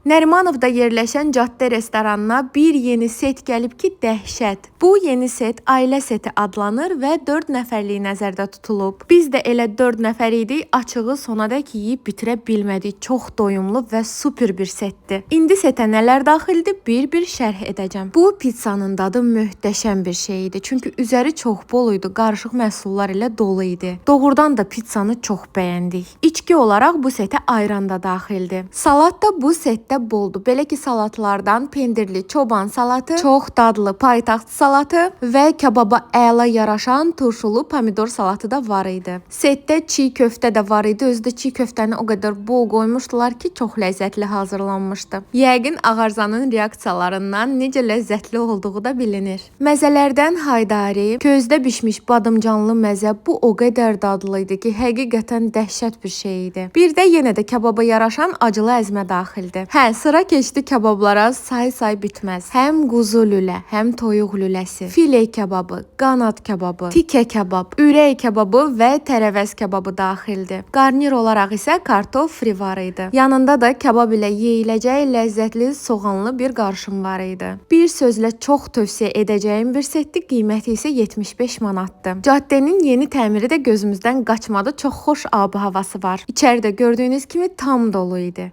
Nərimanovda yerləşən Caddə restoranına bir yeni set gəlib ki, dəhşət. Bu yeni set ailə seti adlanır və 4 nəfərlik nəzərdə tutulub. Biz də elə 4 nəfər idik, açığı sonadək yeyib bitirə bilmədik. Çox doyumlu və super bir setdir. İndi setə nələr daxildir, bir-bir şərh edəcəm. Bu pizzanın dadı möhtəşəm bir şey idi. Çünki üzəri çox bol idi, qarışıq məhsullar ilə dolu idi. Doğrudan da pizzanı çox bəyəndik. İçki olaraq bu setə ayran da daxildir. Salat da bu setdə boldur. Belə ki, salatlardan pendirli çoban salatı, çox dadlı paytaxt salatı və kababa əla yaraşan turşulu pomidor salatı da var idi. Setdə çiğ köftə də var idi. Özü də çiğ köftəni o qədər bol qoymuşdular ki, çox ləzzətli hazırlanmışdı. Yəqin ağarzanın reaksiyalarından necə ləzzətli olduğu da bilinir. Məzələrdən haydari, közdə bişmiş badımcanlı məzə bu o qədər dadlı idi ki, həqiqətən dəhşət bir şey idi. Bir də yenə də kababa yaraşan acılı əzmə daxildir. Hə, sıra keçdi kabablara, say-say bitməz. Həm quzu lülə, həm toyuq lüləsi, file kababı, qanad kababı, tikə kabab, ürək kababı və tərəvəz kababı daxildir. Qarnir olaraq isə kartof fri var idi. Yanında da kabab ilə yeyiləcək ləzzətli soğanlı bir qarışım var idi. Bir sözlə çox tövsiyə edəcəyim bir setdir, qiyməti isə 75 manatdır. Caddənin yeni təmiri də gözümüzdən qaçmadı. Çox xoş ab-havası var. İçəridə gördüyünüz kimi tam dolu idi.